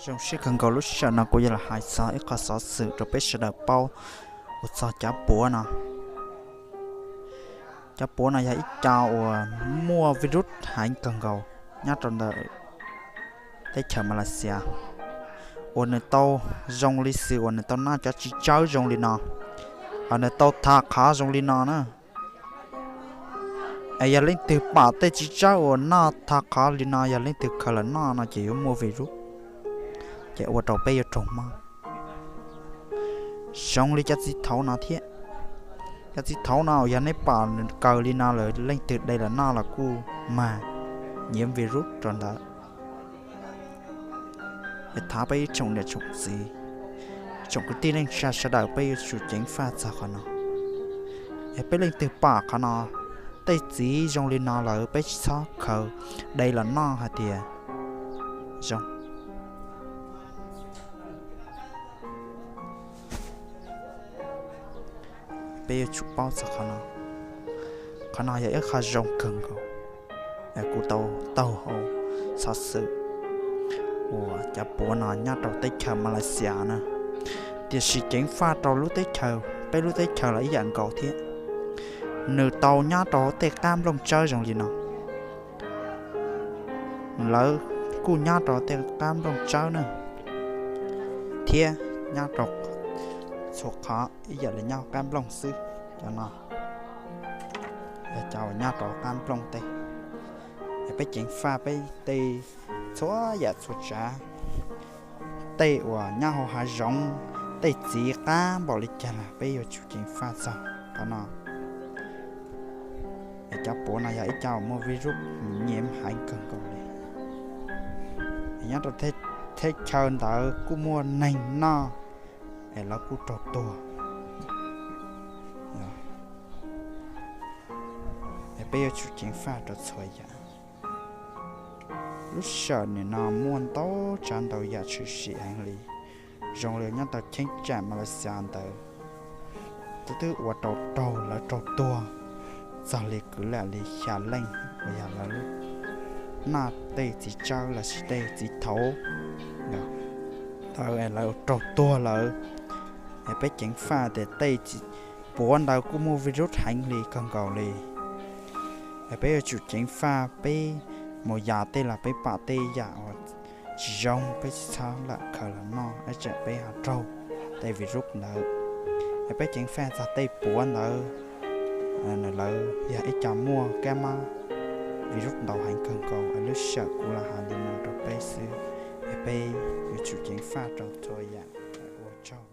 Zoo siab kawg nkaus lub sij hawm no kuv yuav los hais txog ib qho xov xwm rau peb sawv daws paub uas txog cov puav no. Cov puav no yog ib co uas muaj virus heev kawg nkaus nyob rau ntawm teb chaws Malaysia, uas nws tau zoo li xws uas nws tau noj cov txiv tsawb zoo li no, hos nws tau tha qhov zoo li no na. Es yog leej twg pom tej txiv tsawb uas noj tha qhov li no, yog leej twg khaws los noj no ces yuav muaj virus, ces ua rau peb yuav raug mob. Zoo li cov txiv thaud no thiab. Cov txiv thaud no yog nej pom nws kaws li no lawm, leej twg de los noj los kuj mag nhiễm virus rau ntawd. Es thov peb ib tsoom niam tsoom txiv, tsoom kwv tij neej tsa sawv daws peb yuav tsum ceev faj txog qhov no. Es peb leej twg pom qhov no, tej txiv zoo li no lawm peb tsis txhob khaws de los noj hais tias zoo. Peb yuav tsum paub txog qhov no. Qhov no yog ib qho zoo kawg nkaus. Kuv tau taug hauv xov xwm uas cov puav no nyob rau teb chaws Malaysia na, tiam sis ceev faj rau lub teb chaws, peb lub teb chaws los ib yam nkaus thiab. Nws tau nyob rau tej qab nplooj tsawb zoo li no. Lawv kuj nyob rau tej qab nplooj tsawb na, thiab nyob rau txhua qhov ib yam li nyob qab nplooj xwb. Cov no yog cov uas nyob rau qab nplooj tej. Es peb ceev faj peb tej txhua yam txhua tsav, tej uas nyob hauv hav zoov, tej txiv qab npaum li cas los peb yuav tsum ceev faj txog qhov no. Es cov puav no yog ib co uas muaj virus nhiễm heev kawg nkaus li. Nyob rau teb chaws ntawd kuj muaj neeg noj es lawv kuj raug tuag. Es peb yuav tsum ceev faj rau txhua yam. Lub sij hawm nim no muaj ntau tsav ntau yam tshwm sim heev li, zoo li nyob tau cheeb tsam Malaysia ntawd, twb twb ua rau raug lawv raug tuag txog li kwv lam li xya leej uas yog lawv noj tej txiv tsawb lossis tej txiv thaud ntawd es lawv raug tuag lawm. Es peb ceev faj tias tej puav ntawd kuj muaj virus heev li kawg nkaus li. Es peb yuav tsum ceev faj, peb mus yos tej los peb pom tej yam uas tsis zoo peb tsis txhob lam khaws los noj, ib tsam peb ho raug tej virus ntawd. Es peb ceev faj txog tej puav ntawd, lawv yog ib co muaj kab mob virus ntau heev kawg nkaus. Es lub sij hawm kuv los hais li no rau peb xwb, es peb yuav tsum ceev faj rau txhua yam. Ua tsaug.